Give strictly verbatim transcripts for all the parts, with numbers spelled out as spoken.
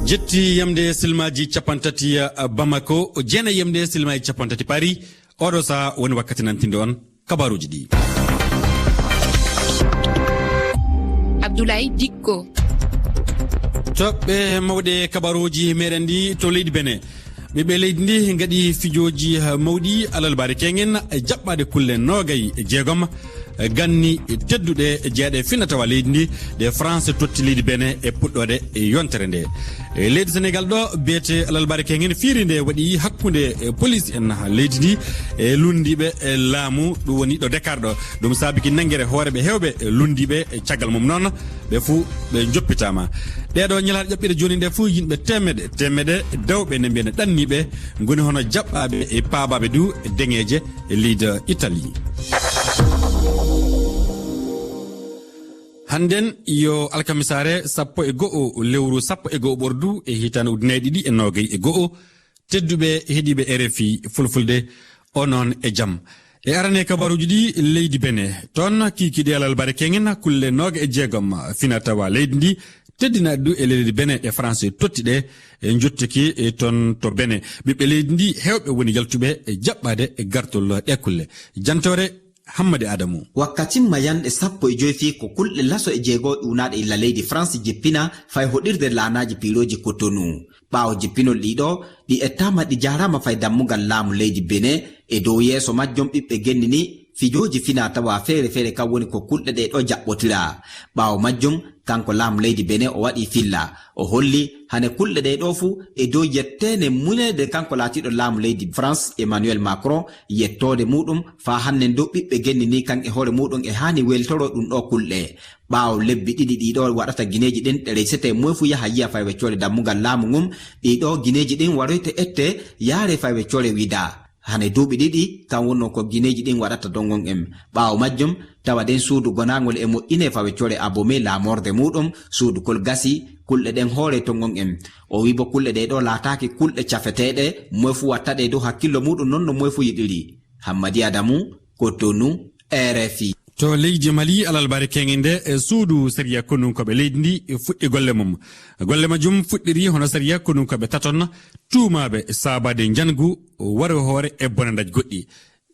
Jetti yamde silmaji capantati, eh, Bamako, jeena yamde silmaji capantati Paris. Oɗo sa woni wakkati nantinde on kabaruji ɗi. Abdoulaye Dikko. Toɓɓe mawɗe kabaruji meɗen ɗi to leydi Benin. Ɓiɓɓe leydi ndi ngaɗi fijoji, eh, mawɗi alalbari kengen, eh, jaɓɓade kulle nogay e jeegom, eh, ganni tedduɗe jeeɗe finatawa leydi ndi, ɗe France totti leydi Benin e puɗɗode e yontere nde. E leydi Senegal ɗo, biyete alalbari kengen fiiri nde waɗi hakkunde, eh, police en ha leydi ndi e lundiɓe, eh, laamu, ɗum woni ɗo Dakar ɗo. Ɗum saabiki nangere hooreɓe hewɓe, eh, lundiɓe, eh, caggal mum noon. Ɓe fuu ɓe joppitaama. Ɗeeɗo ñalaaɗe ƴaɓɓiɗe jooni nde fuu yimɓe teemedde, teemedde dewɓe ne mbiya ne ɗanniiɓe ngoni hono jaɓɓaaɓe e paabaɓe du deŋeeje e leydi Italie. Hannden yo alkamisaare sappo e go'o lewru sappo e go'o ɓordu e hitaande ujunnaji ɗiɗi e noogay e go'o. Tedduɓe heɗiiɓe R F I Fulfulde, onon e jam. E arane kabaruuji ɗi leydi Benin, toon kiikiiɗe alal bare kengen kulle nooga e jeegom fina tawa leydi ndi, teddinaaɗe du e leydi Benin ɗe France totti ɗe, e njottiki e toon to Benin. Ɓiɓɓe leydi ndi heewɓe woni yaltuɓe e jaɓɓaade e gartol ɗe kulle. Jantoore Hammadi Adamu. Wakkati mayanɗe sappo e joy fii ko kulɗe laso e jeego ƴuwnaaɗe illa leydi France jippina fay hoɗirde laanaaji piirooji Cotonou. Ɓaawo jippinol ɗiɗo, ɗi ettaama ɗi jaaraama fay dammugal laamu leydi Benin. E dow yeeso majjum ɓiɓɓe genni ni fijooji fina tawa feere feere kan woni ko kulɗe ɗe ɗo jaɓɓotira. Ɓaawo majjum, kanko laamu leydi Benin o waɗi filla. O holli hane kulɗe ɗe ɗo fuu e dow yetteene muneede kanko laatiiɗo laamu leydi France Emmanuel Macron, yettoode muɗum faa hannen dow ɓiɓɓe genni ni kan e hoore muɗum e haani weltoro ɗum ɗo kulɗe. Ɓaawo lebbi ɗiɗi ɗi ɗo waɗata gineeji ɗin ɗe resete moy fuu yaha yiya fay weccoore dammugal laamu ngun, ɗi ɗo gineeji ɗin waroyte ette yaare fay weccoore wida. Hane duuɓi ɗiɗi kan wonno ko gineeji ɗin waɗata dongon en. Ɓaawo majjum, tawa ɗen suudu gonaangol e moƴƴine fay weccoore Abomey laamorde muɗum, suudu kol gasi, kulɗe ɗen hoore tongon en. O wi bo kulɗe ɗe ɗo laataaki kulɗe cafeteeɗe, moy fuu watta ɗe dow hakkillo muɗum non no moy fuu yiɗiri. Hammadi Adamu, Cotonou, R F I. To leydi Mali, alalbare keŋŋe nde, e suudu sariya konunkooɓe leydi ndi fuɗɗi golle mum. Golle majjum fuɗɗiri hono sariya konunkooɓe taton tuumaaɓe saabaade njangu, waro hoore e bonandaaji goɗɗi.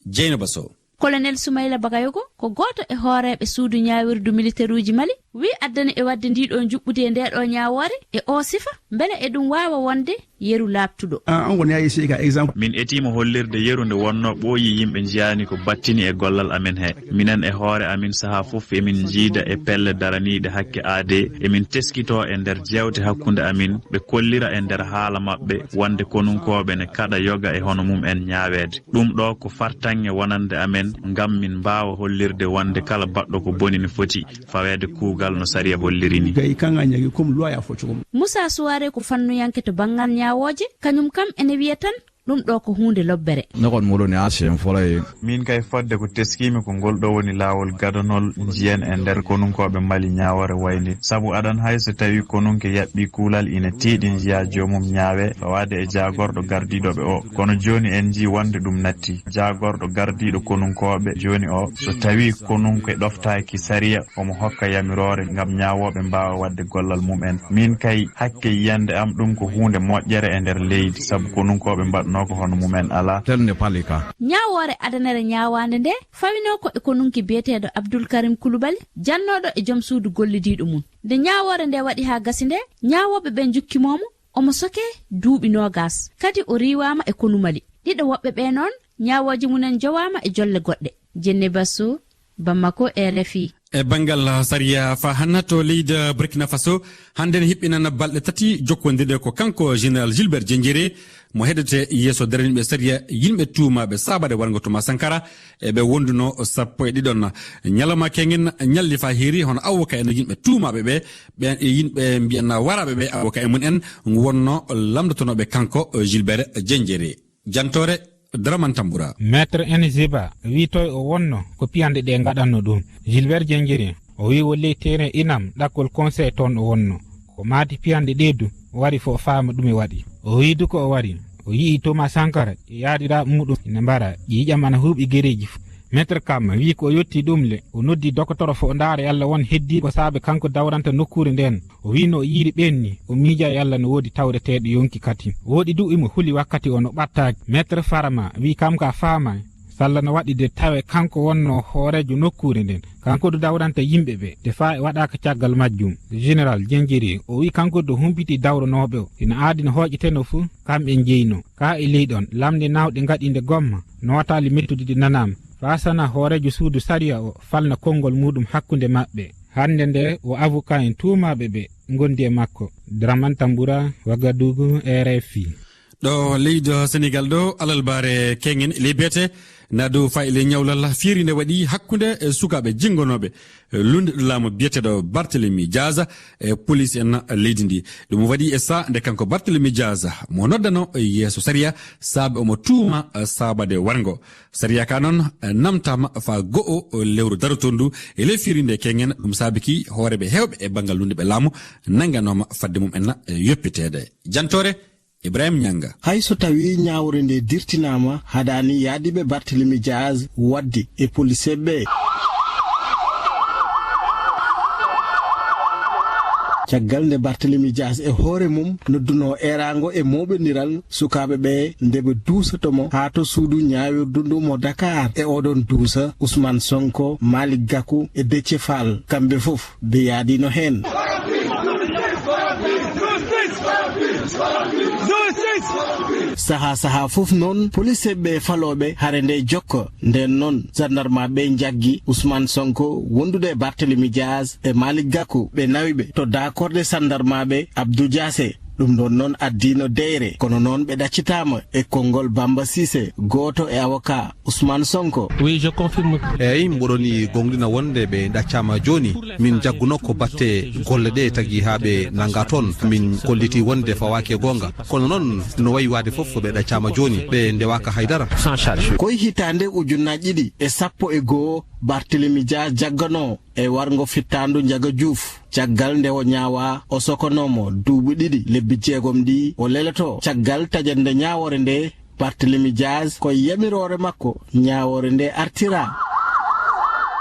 Jeynaba Sow. Colonel Soumaïla Bagayogo ko gooto e hooreeɓe suudu ñaawirdu militeeruuji Mali, wi addani e waɗde ndiɗo njuɓɓudi e ndeɗo ñaawoore e o sifa, mbele eɗum waawa wonde yeru laaɓtuɗo. Ah, on woni A I C ka exemple. Min etiimo hollirde yeru nde wonno ɓooyi yimɓe njiyaani ko battini e gollal amen he. Minen e hoore amin sahaa fof emin njiida e pelle daraniiɗe hakke aadee. Emin teskitoo e nder jeewte hakkunde amin. Ɓe kollira e nder haala maɓɓe wonde konunkooɓe ne kaɗa yoga e hono mum en ñaaweede. Ɗum ɗo ko fartaŋŋe wonande amen ngam min mbaawa hollirde wonde kala baɗɗo ko boni ne foti faweede kuugal no sariya holliri ni. Gay kaŋŋa ñagi comme loi a focco. Moussa Souare ko fannuyanke to banngal ñaawooje, kañum kam ene wiya tan ɗum ɗo ko huunde lobbere. Nokon muɗum ne aasi en folaye. Min kay fodde ko teskiimi ko ngol ɗo woni laawol gadanol njiyen e nder konunkooɓe Mali ñaawoore wayde. Sabu adan hay so tawii konunke yaɓɓii kuulal ina tiiɗi njiya joomum ñaawe fawaade e jaagorɗo gardiiɗo ɓe o. Kono jooni en njii wonde ɗum natti. Jaagorɗo gardiiɗo konunkooɓe jooni o, so tawii konunke ɗoftaaki sariya, omo hokka yamiroore ngam ñaawooɓe mbaawa waɗde gollal mum en. Min kay, hakke yiyannde am, ɗum ko huunde moƴƴere e nder leydi, sabu konunkooɓe mbaɗnoo ko hono mum en alaa. Tel ne pali ka. Ñaawoore adanere ñaawaande nde fawinoo ko e konunke biyeteeɗo Abdul Karim Kulubali, jannooɗo e joom suudu gollidiiɗo mum. Nde ñaawoore nde waɗi haa gasi nde, ñaawooɓe ɓe njukkimo mo, omo soke duuɓi noogas. Kadi o riiwaama e konu Mali. Ɗiɗo woɓɓe ɓe noon, ñaawooji mum en jowaama e jolle goɗɗe. Jenne Basso, Bamako, R F I. E banngal sariya, faa hanna to leydi Burkina Faso, hannde ne hiɓɓinana balɗe tati jokkondirɗe ko kanko Général Gilbert Diengéré, mo heɗete yeeso daraniiɓe sariya yimɓe tuumaaɓe saabaade warngo Thomas Sankara, e ɓe wondunoo sappo e ɗiɗon. Ñalawma keŋŋen ñalli faa heeri hono avocat en yimɓe tuumaaɓe ɓe, ɓen e yimɓe mbiyanna waraaɓe ɓe avocat en mum en wonno lamndotonooɓe kanko Gilbert Diengéré. Jantoore Dramane Tambura. Maître Ene Zeba wii toy o wonno ko piyanɗe ɗe ngaɗanno ɗum. Gilbert Diengéré, o wii wo ley terrain inam ɗakkol conseil toon o wonno. Ko maati piyanɗe ɗe du wari fo o faama ɗume waɗi. O wii du ko o wari, o yii Thomas Sankara e yaadiraaɓe muɗum ina mbara ƴiiƴam ana huuɓi gereeji fu. Maître Kama wiyi ko o yottii ɗum le, o noddii dokotoro fof o ndaara yalla won heddiiɗo ko saabe kanko dawranta nokkuure ndeen. O wiyi no o yiiri ɓeen ni, o miijaa yalla no woodi tawreteeɗo yonki katin. Wooɗi du imo huli wakkati o no ɓattaaki. Maître Farama wiyi kam ka faamaay, salla no waɗi de tawe kanko wonnoo hooreejo nokkuure nden. Kanko du dawranta yimɓe ɓe, de faa e waɗaaka caggal majjum. Général Jenjeri, o wiyi kanko du humpiti dawronooɓe o. Ina aadi no hooƴeteno fuu, kamɓe njeynoo. Ka e ley ɗon, lamnde naawɗe ngaɗi nde gomma, nootaali mettude ɗi nanaama. Faa sana hooreejo suudu sariya o falna konngol muuɗum hakkunde maɓɓe. Hannde nde o avocat en tuumaaɓe ɓe ngondi e makko. Draman Tambura, Wagadugu, R F I. Ɗo leydi Senegal ɗo, alalbaare kengen le biyete na dow fayile ñawlal fiiri nde waɗi hakkunde e sukaaɓe jingonooɓe, e, lunde ɗo laamu biyeteeɗo Barthélemy Diaz e police en leydi ndi. Ɗum waɗi e saa nde kanko Barthélemy Diaz mo noddano e yeeso sariya saabe omo tuuma, e, saabade warngo. Sariya ka noon, e, namtaama faa go'o, e, lewru darotoondu e ley fiiri nde kengen. Ɗum saabiki hooreeɓe heewɓe e banngal lunduɓe laamu nannganooma fadde mum en, e, yoppiteede. Jantoore Ibrahim Ñanga. Hay so tawii ñaawre nde dirtinaama, hadaani yaadiiɓe Barthélemy Diaz waɗde e poliseeɓe ɓe. Caggal nde Barthélemy Diaz e hoore mum noddunoo eeraango e mooɓondiral sukaaɓe ɓe nde ɓe duusoto mo haa to suudu ñaawirdu ndu mo Dakar, e oɗon duusa Ousmane Sonko, Malick Gakou e Déthié Fall, kamɓe fof ɓe yaadiino heen. Sahaa sahaa fof noon, poliseeɓe falooɓe hare nde jokka. Ndeen noon, jandarmaaɓe njaggi Ousmane Sonko wondude e Barthélemy Diaz e Malick Gakou, ɓe nawi ɓe to daakorde jandarmaaɓe Abdou Diassé. Ɗum ɗoon noon addiino deyre, kono noon ɓe ɗaccitaama e konngol Bamba Cissé, gooto e avocat Ousmane Sonko. Oui, je confirme. Eeyi, mboɗon goonɗina wonde ɓe ɗaccaama jooni. Min njagguno ko batte golle ɗe tagi haa ɓe nannga toon. Min kolliti wonde fawaaki e goonga. Kono noon, no wayi waade fof, ɓe ɗaccaama jooni. Ɓe ndewaaka haydara. Sans charge. Ko e hitaande ujunnaaji ɗiɗi e sappo e goo, Barthélemy Diaz jagganoo e warngo fittaandu Njaga Juuf. Caggal nde o ñaawaa, o sokanoo mo duuɓi ɗiɗi lebbi jeegom ɗi o lelotoo. Caggal taƴande ñaawoore nde, Barthélemy Diaz, ko e yamiroore makko ñaawoore nde artiraa.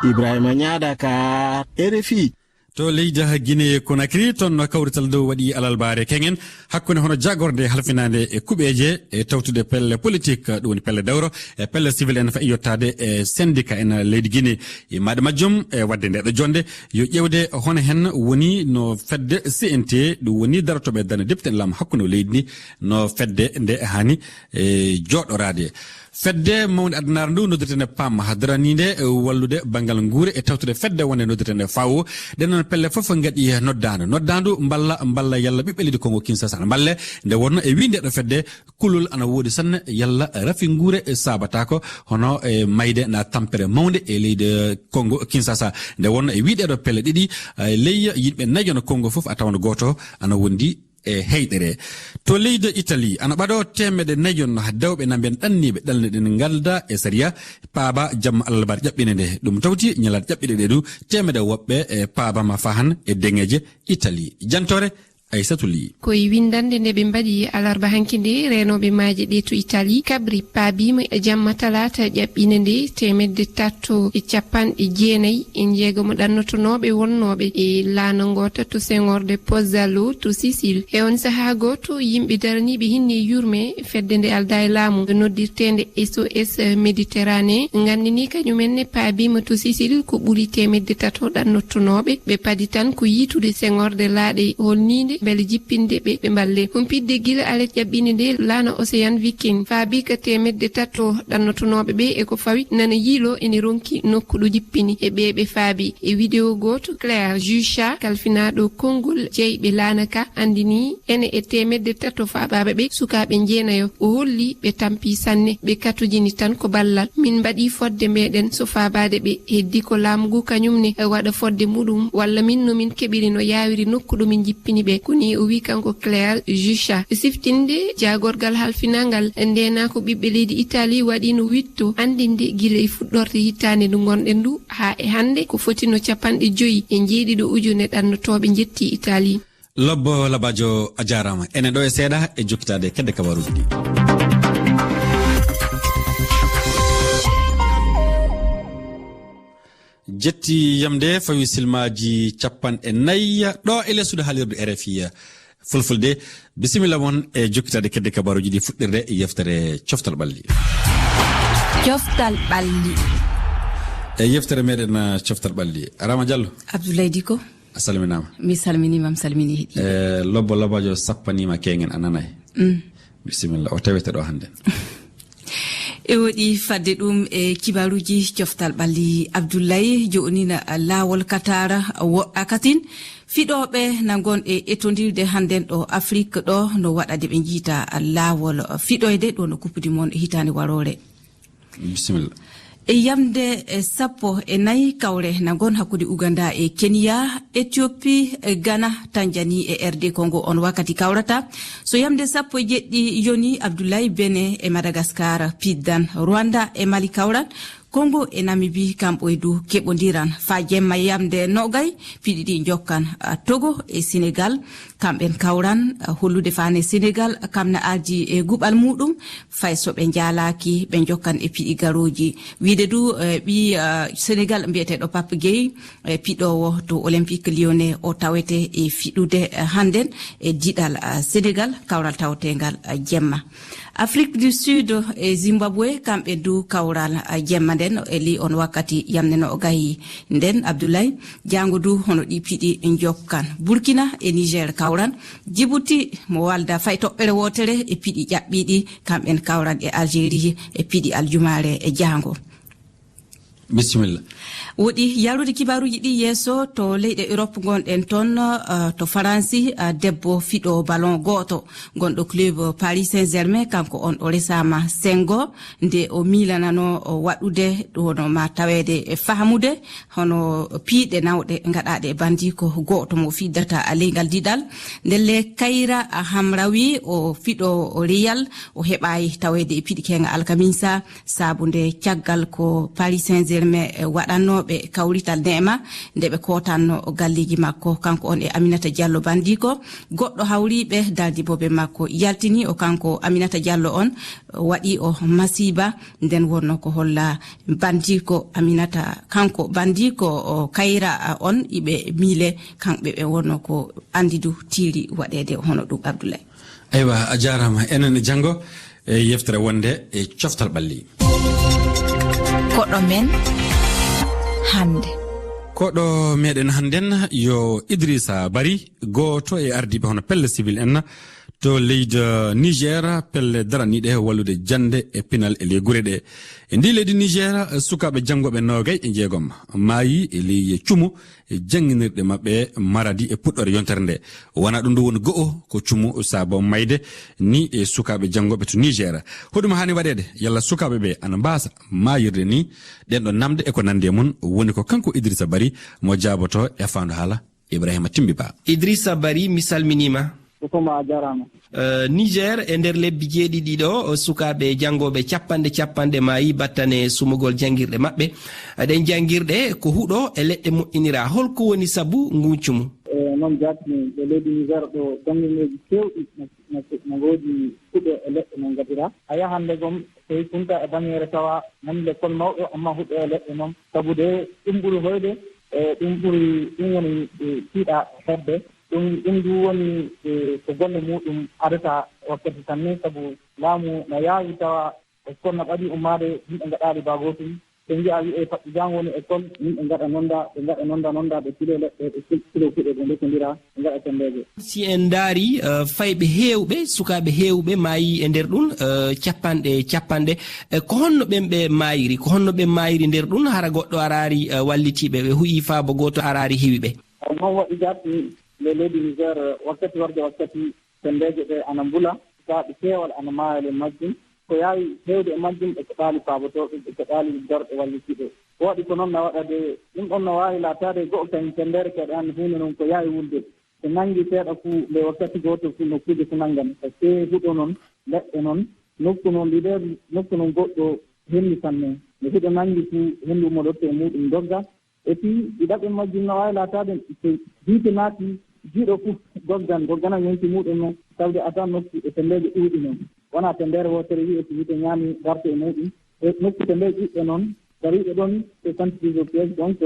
Ibrahima Ñaada ka R F I. To leydi Guinée Conakry, toon no kawrital dow waɗi alalbaare keŋen hakkunde hono jaagorde halfinaande e kuɓeeje e tawtude pelle politik, ɗum woni pelle dawro, e pelle civil en, fayi yottaade e syndicat en leydi Guinée. E maade majjum, e waɗde nde ɗo jonde, yo ƴeewde hono hen woni no fedde C N T, ɗum woni darotooɓe darnde député en laamu hakkunde o leydi ndi, no fedde nde hani, e, jooɗoraade. Fedde mawnde addunaare ndu noddirtee nde pam daraniinde, e, wallude banngal nguure e tawtude fedde wonde noddirtee nde fawo. Ɗen noon pelle fof ngaɗi noddaandu. Noddaandu mballa, mballa yalla ɓiɓɓe leydi Kongo Kinshasa ana mballe. Nde wonno e wii nde ɗo fedde kulol ana woodi sanne, yalla rafi nguure saabataako hono e mayde na tampere mawnde e leydi Kongo Kinshasa. Nde wonno e wii ɗee ɗo pelle ɗiɗi, e, ley yimɓe nayon Kongo fof a tawan gooto ana wondi e heyɗere. To leydi Italie, ana ɓaɗo teemedde nayon dawɓe na mbiyen ɗanniiɓe ɗalne ɗen ngalda e sariya, paaba jamma alarbaare ƴaɓɓinde nde. Ɗum tawti ñalaade ƴaɓɓiɗe ɗe du, teemedde woɓɓe e paabama fahan e deŋeeje Italie. Jantoore Aissatou Ly. Ko e winndannde nde ɓe mbaɗi alarba hanki nde reenooɓe maaje ɗe to Italie, kabri paabiima e jamma talaata ƴaɓɓinde nde teemedde tato e capanɗe jeenayi e njeegomo ɗannotonooɓe wonnooɓe e laana ngoota to seŋorde Pozzallo to Sicile. E on sahaa gooto, yimɓe daraniiɓe hinne yurme fedde nde aldaa e laamu noddirteende S O S Méditerranée nganndini kañum en ne paabiima to Sicile ko ɓuri teemedde tato ɗannottonooɓe. Ɓe padi tan ko yiitude seŋorde laaɗe holniinde mbele jippinde ɓe, ɓe mballe. Humpitde gila alet ƴaɓɓinde nde laana Océan Viking faabi ka teemedde tato ɗannotonooɓe ɓe e ko fawi nana yiilo ene ronki nokku ɗo jippini e ɓe ɓe faabi. E vidéo gooto, Claire Jucha, kalfinaaɗo konngol jeyɓe laana ka, anndini ene e teemedde tato faabaaɓe ɓe sukaaɓe jeenayo. O holli ɓe tampi sanne, ɓe katojini tan ko ballal. Min mbaɗi fodde meɗen so faabaade ɓe, heddi ko laamu ngu kañum ne waɗa fodde muɗum, walla min no min keɓiri no yaawiri nokku ɗo min jippini ɓe. Ko ni o wi kanko Claire Jucha. Siftinde jaagorgal halfinaangal ndenaa ko ɓiɓɓe leydi Italie waɗi no witto anndinde gila e fuɗɗorde hittaande ndu ngonɗen ndu haa e hannde ko foti no capanɗe joyi e njeeɗiɗo ujune ɗannotooɓe njetti Italie. Lobbo Labajo, a jaaraama. Enen ɗo e seeɗa e jokkitaade kedde kabaruuji ɗi. Jetti yamde fawi silmaaji capanɗe nayi ɗo e lessude haalirde R F I Fulfulde. Bisimilla mon e jokkitaade kedde kabaaruuji ɗi fuɗɗirde e yeftere Coftal Ɓalli. Coftal Ɓalli. E yeftere meɗen, uh, Coftal Ɓalli. Rama Diallo. Abdoulaye Diko. A salminaama. Mi salminiima, mi salmini heɗiiɓe. E lobbo lobajo sappaniima keengen a nanay. Mm. Bisimilla, o tawete ɗo hannde. E woɗi fadde ɗum e kibaaruuji Coftal Ɓalli Abdoulaye jo'onina laawol Katara woɗɗa katin. Fiɗooɓe na ngon e etondirde hannden ɗo Afrik ɗo no waɗa de ɓe njiita laawol fiɗoyde ɗo no kuppudi mon hitaande waroore. Bisimilla. E yamde, e sappo e nayi kawre na ngon hakkunde Uganda e Kenya, Ethiopie, e Ghana, Tanzanie e R D Congo on wakkati kawrata. So yamde sappo e jeɗɗi yoni Abdoulaye, Benin e Madagascar piddan, Rwanda e Mali kawran, Congo e Namibie kamɓe du keɓondiran. Fa jemma yamde nogay piɗi ɗi jokkan, a, Togo e Senegal. Kamɓen kawran, a, hollude fane Senegal kam na ardi e guɓal muɗum, fay so ɓe njaalaaki, ɓe njokkan e piɗi garooji. Wiide du, e, ɓii, a, Senegal mbiyeteeɗo Pape Gueye, e, piɗoowo to Olympique Lyonnais, o tawete e fiɗude, e, hannden e diɗal, a, Senegal, kawral tawteengal, a, jemma. Afrique du Sud e Zimbabwe, kamɓe du kawral, a, jemma nden, e ley on wakkati yamneno o gayi nden, Abdoulaye. Jaango du hono ɗi piɗi jokkan. Burkina e Niger kawran. Djibouti mo walda fay toɓɓere wootere e piɗi ƴaɓɓiiɗi, kamɓen kawran e Algérie e piɗi aljumaare e jaango. Bisimilla. Woɗi yarude kibaaruuji ɗi yeeso to leyɗe Europe ngonɗen toon, uh, to Faransi, uh, debbo fiɗo ballon gooto gonɗo club Paris Saint-Germain, kanko on o resaama sengo nde o miilanano o waɗude ɗo no ma taweede e fahmude hono piiɗe nawɗe gaɗaaɗe e bandiiko gooto mo fiddata ley ngal diɗal. Ndelle Kayra Hamrawi o fiɗo Real o heɓaay taweede e piɗi keenga alkamisa, sabu nde caggal ko Paris Saint-Germain, eh, waɗannooɓe kawrital neema nde ɓe kootanno galleeji makko, kanko on e Aminata Diallo bandiiko. Goɗɗo hawriiɓe dardiboɓe makko yaltini o, kanko Aminata Diallo on, waɗi o masiiba. Nden wonno ko holla bandiiko Aminata, kanko bandiiko o Kayra, a, on iɓe miile, kanɓe ɓe wonno ko andi du tiiri waɗeede hono ɗum, Abdoulaye. Eywa, a jaaraama. Enen e janngo e yeftere wonde e Coftal Ɓalli. Koɗo men hannde. Koɗo meɗen hannden yo Idrissa Bari, gooto e ardiiɓe hono pelle civil en to leydi Niger, pelle daraniiɗe wallude jannde e pinal e ley gure ɗe. E ndi leydi Niger, sukaaɓe janngooɓe noogay e jeegom maayi e ley cumu e jannginirɗe maɓɓe Maradi e puɗɗoore yontere nde. Wona ɗum ɗo woni go'o ko cumu saabo mayde ni e sukaaɓe janngooɓe to Niger. Hoɗum haani waɗeede? Yalla sukaaɓe ɓe ana mbaasa maayirde ni? Ɗen ɗo namde e ko nandi e mum woni ko kanko Idrissa Bari mo jaaboto e faandu haala Ibrahima Timbi Ba. Idrissa Bari, mi salminiima. Ko ma a jaaraama. Eh, Niger, e nder lebbi jeeɗiɗi ɗo, sukaaɓe janngooɓe capanɗe capanɗe maayi battane sumugol janngirɗe maɓɓe. Ɗen janngirɗe ko huɗo e leɗɗe moƴƴinira. Holko woni sabu ngun cumu? E noon jaati e leydi Niger ɗo, jannginooji keewɗi no, no, no ngoodi huɗo e leɗɗe no ngadira. A yahan nde gom, so tawi Kunta e Bañeere tawa nan lekkol mawɗo, amma huɗo e leɗɗe noon. Sabu de ɗum ɓuri hoyde, e ɗum ɓuri, ɗum woni, e, tiiɗa hedde. Ɗum, ɗum du woni, e, ko golle muɗum adata wakkati tan ni, sabu laamu na yaawi tawa école na ɓadii ummaade, yimɓe ngaɗaali ba gootum. Ɓe njiya wi'e paɗɗi janngo woni école, yimɓe ngaɗa nonda, ɓe ngaɗa nonda, nonda, ɓe pilo leɗɗe, ɓe pil-, pilo kuɗe, ɓe ndesondira, ɓe ngaɗa tembege. Si en ndaari, eh, fayɓe heewɓe, sukaaɓe heewɓe maayi e nder ɗum, eh, capanɗe, capanɗe. Eh, ko honno ɓen ɓe maayiri? Ko honno ɓe maayiri nder ɗum? Hara goɗɗo araari, eh, wallitiiɓe, ɓe huyi faabo gooto araari hiwi ɓe. Noon waɗi jaati le leydi Niger, wakkati warde wakkati, tembege ɗe ana mbula, sukaaɓe keewal ana maaya le majjum. Ko yaawi heewde e majjum e ko ɗaali paabotooɓe, e ko ɗaali darɗe wallitiiɓe. Ko waɗi ko noon na waɗa de, ɗum ɗoon no waawi laataade go'o kañ tembere keɗe an huunde noon ko yaawi wulde. So nanngi seeɗa fu, nde wakkati gooto fu nokkuuje fu nanngan. Ko see huɗo noon, leɗɗe noon, nokku noon, leader, nokku noon goɗɗo henni sanne. Nde huɗo nanngi fu, henndu ummodotte e muuɗum dogga. Et puis, ɗiɗaɓre majjum no waawi laataade, so hiite naati, jiiɗo fof goggan, goggana yonki muuɗum noon, tawde adan nokku e tembege ɗuuɗi noon. Wonaa tembere wootere wiyee so hiite ñaami, darto e muuɗum. E nokku tembege ɗuuɗɗe noon, Gariiɓe ɗon, ɓe santi piège. Donc,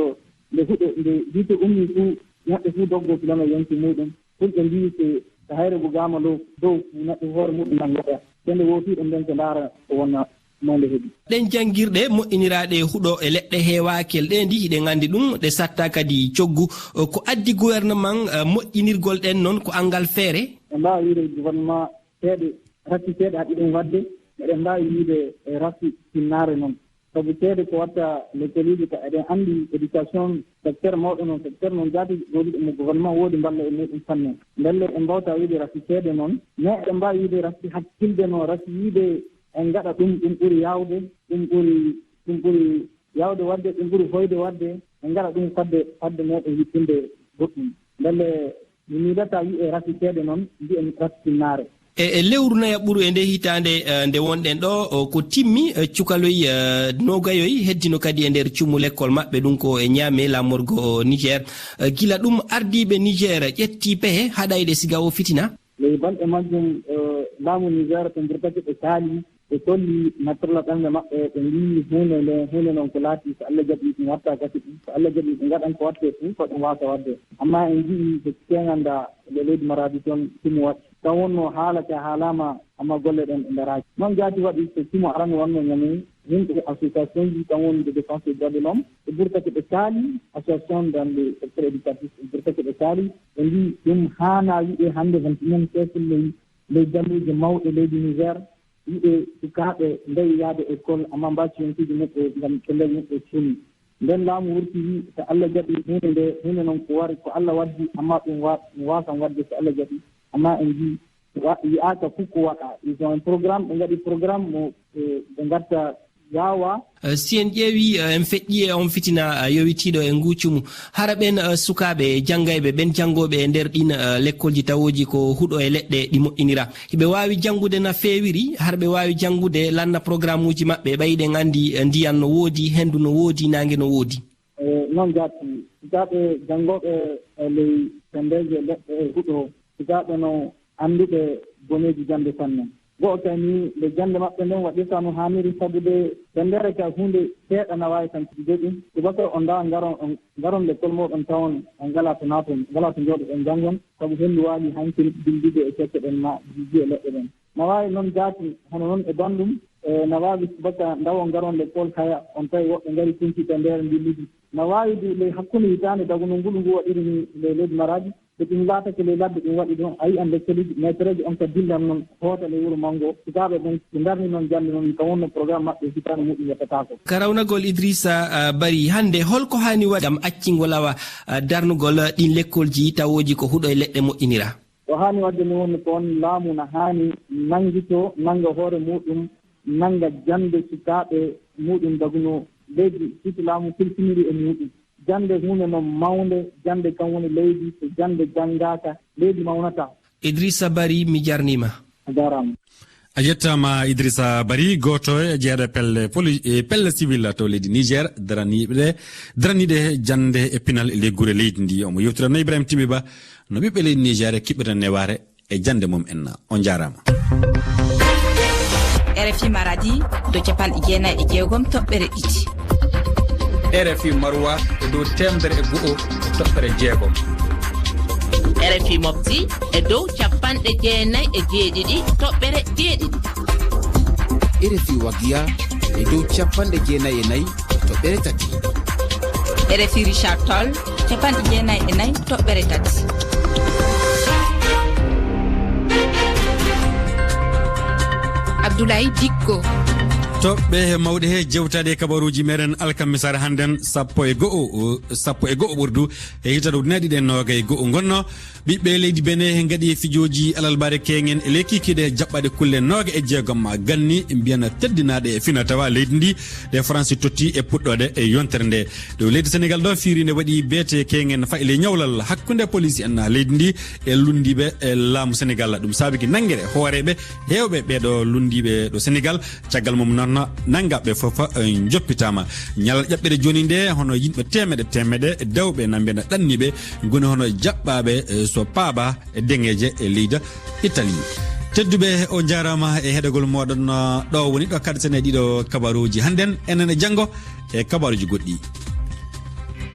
nde huɗo, nde yiite ummi fuu, neɗɗo fuu doggo kilama yonki muuɗum. Fulɓe mbiyi, so, so hayre bugaama low, dow, neɗɗo hoore muuɗum nanngoya. Sende wootiiɗo nden ko ndaara ko wonnaa, mawnde heɓi. Ɗen janngirɗe moƴƴiniraaɗe huɗo e leɗɗe heewaakel ɗe ndi, hiɗen anndi ɗum, ɗe satta kadi coggu. Ko addi gouvernement, eh, moƴƴinirgol ɗen non ko anngal feere? En mbaawa wiide gouvernement ceede, rafti ceede haɗi ɗum waɗde, eɗen mbaawi wiide e rafti tinnaare non. Sabu ceede ko watta lekkoleeji ka eɗen anndi éducation, secteur mawɗo non, secteur non jaati goliiɗo mo gouvernement woodi mballa e muɗum fannu. Ndelle en mbawta wiide rafti ceede non, mais eɗen mbaawi wiide rafti hakkilde non, rafti wiide en ngaɗa ɗum, ɗum ɓuri yaawde, ɗum ɓuri, ɗum ɓuri yaawde waɗde, ɗum ɓuri hoyde waɗde, en ngaɗa ɗum fadde, fadde meɗen yiɗɗinde goɗɗum. Ndelle mi miilataa wi'e rafti ceede non, mbi'en rafti tinnaare. E, e lewru nayaɓuru e nde hitaande, eh, nde wonɗen ɗo, o, ko timmi, eh, cukaloy, eh, noogayoy heddino kadi e nder cumu lekkol maɓɓe, ɗum ko e Niamey, laamorgo Niger. Eh, gila ɗum ardiiɓe Niger ƴetti pehe haɗayɗe siga o fitina. Ley balɗe majjum, eh, laamu Niger to mburtake ɓe kaali, ɓe tolli nattorla ɓernde maɓɓe, ɓe mbiyi huunde nde, huunde non ko laati, so Allah jaɓi ɗum watta gasi ɗum, so Allah jaɓi ɓe ngaɗan ko watte fuu, ko ɗum waasa waɗde. Amma en nji'i ko keŋanda e leydi Maradi toon, simu waɗi. Kan wonno haala ka haalaama, amma golle ɗen ɗe ndaraaki. Noon jaati waɗi ko simu arano wonno Niamey, yimɓe association ji, kan woni de défense des droits de l'homme, ɓe burtake ɓe kaali, association dans le secteur éducatif, ɓe burtake ɓe kaali, ɓe mbiyi ɗum haanaa wi'e hannde vingt et unième siècle ley, ley galleeji mawɗe leydi Niger, wi'e sukaaɓe ndewi yaade école, amma mbaaci yonkiiji maɓɓe ngam ɓe ndewi maɓɓe cuumi. Nden laamu wurti wi, so Allah jaɓi huunde nde, huunde non ko wari, ko Allah waddi, amma ɗum wa-, ɗum waasan waɗde so Allah jaɓi. Amma en njii, wa-, yi'aaka fuu ko waɗa. Ils ont un programme, ɓe ngaɗi programme mo, eh, ɓe ngatta yaawa. Eh, si en ƴeewi, eh, en feƴƴi e on fitina, eh, yowitiiɗo e nguu cumu, hara ɓen, eh, sukaaɓe janngayɓe, ɓen janngooɓe e nder ɗin, eh, lekkolji tawooji ko huɗo e leɗɗe ɗi moƴƴinira, hiɓe waawi janngude na feewiri, hara ɓe waawi janngude lanna programmuuji maɓɓe, ɓay ɗen anndi, eh, ndiyan no woodi, henndu no woodi, naange no woodi. Eh, noon jaati, sukaaɓe janngooɓe, eh, ley senndeeji e leɗɗe e huɗo, sukaaɓe no annduɓe boneeji jannde sanne. Go'o kay ni, nde jannde maɓɓe nden waɗirta no haaniri, sabu de senndere ka huunde seeɗa na waawi sankidude ɗum. Subaka on ndawa ngaron, on ngaron lekkol mooɗon tawon, on ngalaa to naaton, ngalaa to njooɗoɗon njanngon, sabu henndu waali hankin bildude e kecce ɗen ma jijji e leɗɗe ɗen. Na waawi noon jaati, hono noon e banndum, e na waawi subaka ndawon ngaron lekkol haya, on tawi woɓɓe ngari kunci ka nder ndi lidi. Na waawi du ley hakkunde hitaande daguno ngulu ngu waɗiri ni ley leydi Maradi, so ɗum laatake ley ladde ɗum waɗi ɗum, a yi'an lekkeluuji, metereeji on ka dillan noon, hoota ley wuro Manngo. Sukaaɓe ɓen ɓe ndarni noon jannde noon, ka wonno programme maɓɓe hitaande muɗum yettataako. Ka rawnagol Idrissa, ah, Bari, hannde holko haani waɗ ngam accingo lawa, ah, darnugol ɗin lekkolji tawooji ko huɗo e leɗɗe moƴƴinira? Ko haani waɗde ni woni ko on laamu na haani nanngito, nannga hoore muɗum, nannga jannde sukaaɓe muɗum daguno leydi, surtout laamu tilsiniri e muɗum. Jannde huunde noon mawnde, jannde kan woni leydi, so jannde janngaaka, leydi mawnataa. Idrissa Bari, mi jarniima. A jaaraama. A yettaama Idrissa Bari, gooto e jeeɗo e pelle poli-, e pelle civil to leydi Niger, daraniiɓe, daraniiɗe jannde e pinal e ley gure leydi ndi. Omo yewtira no Ibrahima Timbi Ba, no ɓiɓɓe leydi Niger kiɓɓirta newaare e jannde mum en. On jaaraama. R F I Maradi, dow capanɗe jeenayi e jeegom toɓɓere ɗiɗi. R F I Maroua e dow teemedere e go'o e toɓɓere jeegom. R F I Mopti e dow capanɗe jeenayi e jeeɗiɗi toɓɓere jeeɗiɗi. R F I Wagia e dow capanɗe jeenayi e nayi toɓɓere tati. R F I Richard Toll, capanɗe jeenayi e nayi toɓɓere tati. Abdoulaye Dikko. Toɓɓe mawɗe he jewtaade e kabaruuji meɗen alkamisaare hannden sappo e go'o, sappo e go'o ɓurdu e hitaande ujunere ɗiɗi e noogay e go'o ngonno. Ɓiɓɓe leydi Benin he ngaɗi fijooji alarbaare keeŋen e ley kiikiiɗe jaɓɓaaɗe kulle nooga e jeegom ganni mbiyana teddinaaɗe e fina tawa leydi ndi ɗe Faransi totti e puɗɗoode e yontere nde. Ɗo leydi Senegal ɗo fiiri nde waɗi beete keeŋen fayi ley ñawlal hakkunde poliisi en leydi ndi e lunndiiɓe e laamu Senegal. Ɗum saabiki nanngere hooreeɓe heewɓe ɓeeɗo lunndiiɓe ɗo Senegal. Caggal mum noon, nanngaaɓe fof, eh, njoppitaama. Ñalal ƴaɓɓere jooni nde, hono yimɓe teemedde teemedde dewɓe na mbiyana ɗanniiɓe ngoni hono jaɓɓaaɓe, eh, so paaba e deŋeeje e leydi Italie. Tedduɓe, on njaaraama e heɗagol mooɗon. Ɗo woni ɗo kaɗaten e ɗiɗo kabaruuji hannden, enen e janngo e kabaruuji goɗɗi.